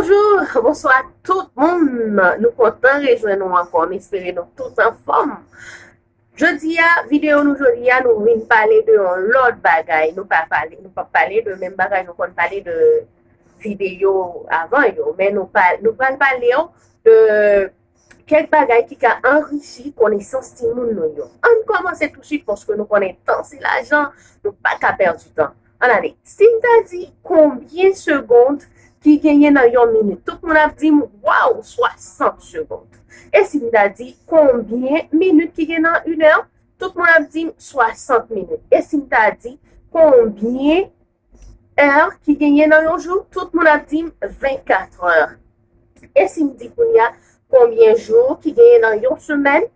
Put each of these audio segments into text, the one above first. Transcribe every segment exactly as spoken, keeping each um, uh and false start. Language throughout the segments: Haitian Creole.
Bonjou, bonswa tout moun. Nou kontan rejwenn nou ankò. M espere nou tout anfòm. Jodi a, videyo nou jodi a, nou vin pale de yon lòt bagay. Nou pa pale, nou pa pale de menm bagay nou konn pale de videyo avan yo, men nou pa, nou pral pale de kèk bagay ki ka anrichi konesans timoun nou yo. Ann kòmanse tousuit paske nou konnen tan se lajan, nou pa ka pèdi tan. Ann ale. Si m ta di konbyen segond ki genyen nan yon minit, tout moun ap di m, waw, swasant segond. E si m ta di konbyen minit ki gen nan inè, tout moun ap di m swasant minit. E si m ta di konbyen è ki genyen nan yon jou, tout moun ap di m vennkat è. E si m di kounye a konbyen jou ki genyen nan yon semèn,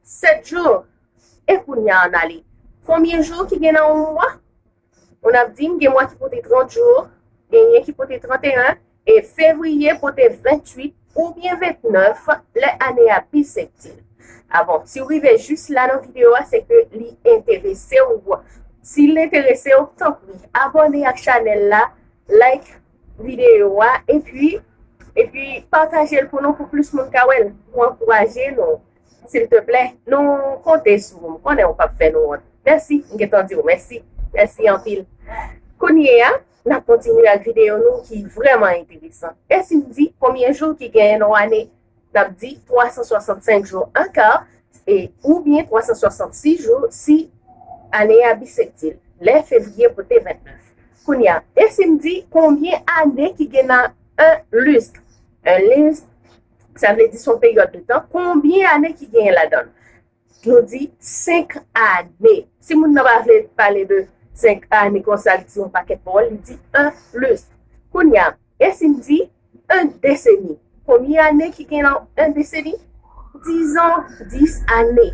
sèt jou. E kounye a ann ale. Konbyen jou ki gen nan yon mwa? Moun ap di m gen mwa ki pote trant jou, genyen ki pote tranteyen, e fevriye pote venntuit oubyen vennèf lè ane a bisenktil. A bon, si w rive jis la nan videyo a, se ke li enterese w. Si l enterese w, tanpri, abòne ak chanèl la, like videyo a, epi, epi pataje l pou nou, pou plis moun ka wè l, pou ankouraje nou. Silteplè, nou konte sou ou. M konnen ou p ap fè nou wont. Mèsi, m gentan di w mèsi. Mèsi anpil. Kounye a, n ap kontinye ak videyo nou ki vrèman enteresan. E si m di konbyen jou ki genyen nan yon ane? N ap di twa san swasannsenk jou an ka, e, oubyen twa san swasannsis jou si ane a bisenktil, lè fevriye pote vennèf. Kounye a, e si m di konbyen ane ki gen nan un lustre? Un lustre, sa vle di se yon peryòd de tan. Konbyen ane ki genyen ladan l? Nou di senk ane. Si moun nan pa vle pale de senk ane konsa, li di yon pakèt pawòl, li di un lustre. Kounye a, e si m di un décennie? Konbyen ane ki gen nan un décennie? Dizan, dis ane.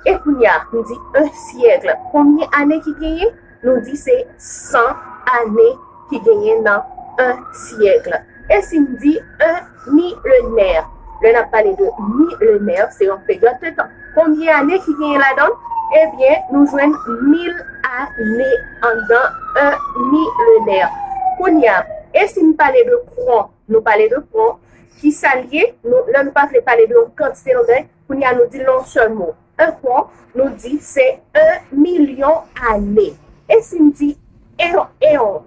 E kounye a, m di un siècle. Konbyen ane ki genyen? Nou di se san ane ki genyen nan un siècle. E si m di un millénaire? Lè n ap pale de millénaire, se yon peryòd de tan. Konbyen ane ki genyen ladan l? Ebyen, nou jwenn mil ane anndan un millénaire. Kounye a, e si m pale de kwan? Nou pale de kwan. Kisa l ye? Nou, lè nou pa vle pale de yon kantite nan bagay, kounye a nou di l nan yon sèl mo. Un kwan, nou di se un milyon ane. E si m di eon, eon?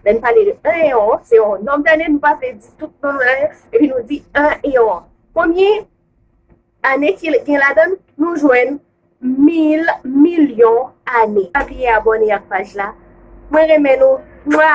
Lè n pale de un eon, se yon nonb dane, nou pa vle di tout nonb dane, epi nou di un eon. Konbyen ane ki gen ladan l? Nou jwenn mil milyon ane. Pa bliye abòne ak paj la. Mwen renmen nou. Mwa!